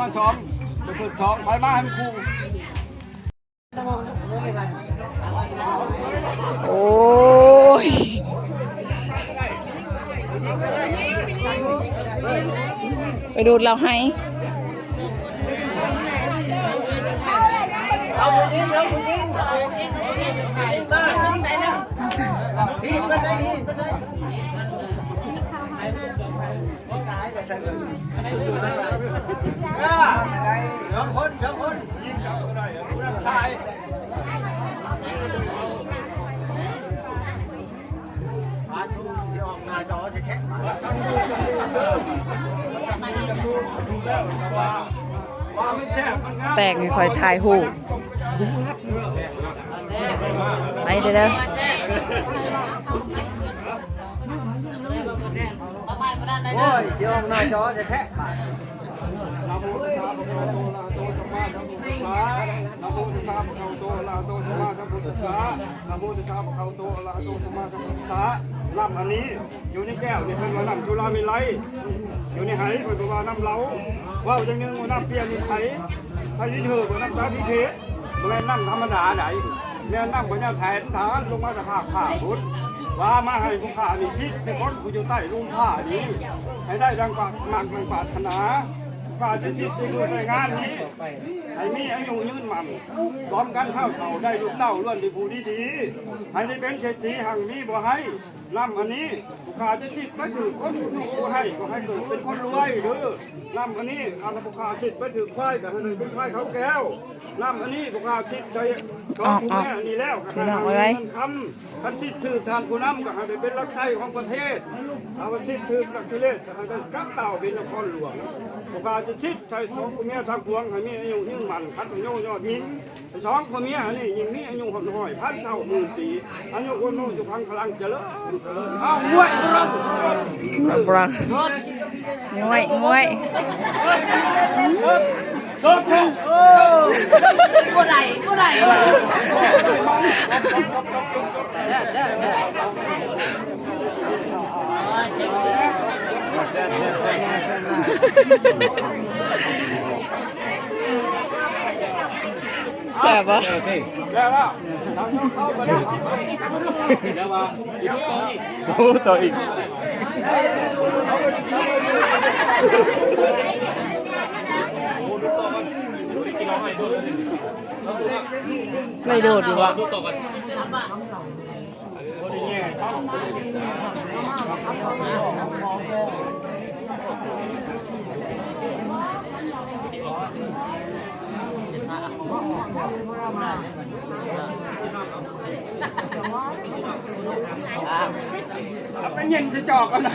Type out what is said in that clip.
ມາສອງ ໄປເພິ່ນສອງ ໄປມາໃຫ້ມັນຄູ່. ໂອ້ຍ ໄປດູດເຫຼົ້າໃຫ້ ເອົາຜູ້ຍິງ ເອົາຜູ້ຍິງ ຍິງມາ ຮີດເພິ່ນໄດ້ ຮີດເພິ່ນໄດ້. ສອງຄົນ ສອງຄົນ ແຕກໃຫ້ຂ້ອຍຖ່າຍຮູບ ໄປເດີ້. ໂອ້ຍ ຊິອອກໜ້າຈໍແທ້ໆ ບາດ. ນະໂມຕັດສະ ພະຄະວະໂຕ ອະລະຫະໂຕ ສຳມາສຳພຸດທັດສະ ນະໂມຕັດສະ ພະຄະວະໂຕ ອະລະຫະໂຕ ສຳມາສຳພຸດທັດສະ ນະໂມຕັດສະ ພະຄະວະໂຕ ອະລະຫະໂຕ ສຳມາສຳພຸດທັດສະ ນຳອັນນີ້ ຢູ່ໃນແກ້ວນີ້ເພິ່ນວ່ານ້ຳສຸລາເມໄລ ຢູ່ໃນໄຫເພິ່ນກໍວ່ານ້ຳເຫຼົ້າ ເວົ້າຢ່າງໜຶ່ງວ່ານ້ຳເປ່ຽນນິໄສ ໃຜຊິຖືກວ່ານ້ຳຕາພິເພກ ບໍ່ແມ່ນນ້ຳທຳມະດາໃດ ແມ່ນນ້ຳພະຍາແຖນທະຫານລົງມາຈາກຟາກຟ້າພຸ້ນ ວ່າມາໃຫ້ພວກຂ້ານີ້ສິດໃສ່ຄົນຜູ້ຢູ່ໃຕ້ລຸ່ມຟ້ານີ້ ໃຫ້ໄດ້ດັ່ງປາກ ໝາກດັ່ງປາດຖະໜາ ຂ້າຈະສິດໃສ່ລູກໃສ່ງານນີ້ ໃຫ້ມີອາຍຸຍືນໝັ້ນ ລວມກັນເທົ່າເຖົ້າ ໄດ້ລູກເຕົ້າລ້ວນແຕ່ຜູ້ດີໆ ໃຫ້ໄດ້ເປັນເສດຖີຮັ່ງມີບໍ່ໄຮ້ ນຳອັນນີ້ ພວກຂ້າຈະສິດໄປຖືກຄົນຜູ້ທຸກຜູ້ໄຮ້ ກໍໃຫ້ເກີດເປັນຄົນລວຍເດີ້. ນຳອັນນີ້ ຄັນພວກຂ້າສິດໄປຖືກຄວາຍ ກໍໃຫ້ໄດ້ເປັນຄວາຍຂາວແກ້ວ. ນຳອັນນີ້ ພວກຂ້າສິດໄດ້ສອງຜູ້ເມຍນີ້ແລ້ວ ກໍໃຫ້ມີເງິນຄຳ. ຄັນສິດຖືກທ່ານຜູ້ນຳ ກໍໃຫ້ໄດ້ເປັນລັກໄຊຂອງປະເທດ. ຖ້າວ່າສິດຖືກລັກກິເລດ ກໍໃຫ້ໄດ້ກັບເຕົ້າເປັນນະຄອນຫຼວງ. ພວກຂ້າຈະສິດໃສ່ສອງຜົວເມຍທັງປວງ ໃຫ້ມີອາຍຸຍືນໝັ້ນ ຂັດອາຍຸຍອດຍິງ. ສອງຜົວເມຍນີ້ຍິ່ງມີອາຍຸຮອດຮ້ອຍພັນເທົ່າໝື່ນປີ ອາຍຸວັນໂນສຸຂັງພະລັງຈະເລີນ ເອົາ ງວຍ ບລັງ ງວຍ ງວຍ ໂດດ ໂດດ ໂດດ ບໍ່ໄດ້ ບໍ່ໄດ້ ແຊບບໍ່? ໂອ້ ຕໍ່ອີກ ໄດ້ໂດດຢູ່ບໍ່? ເອົາໄປເຢັນຈະຈອກກ່ອນນະ.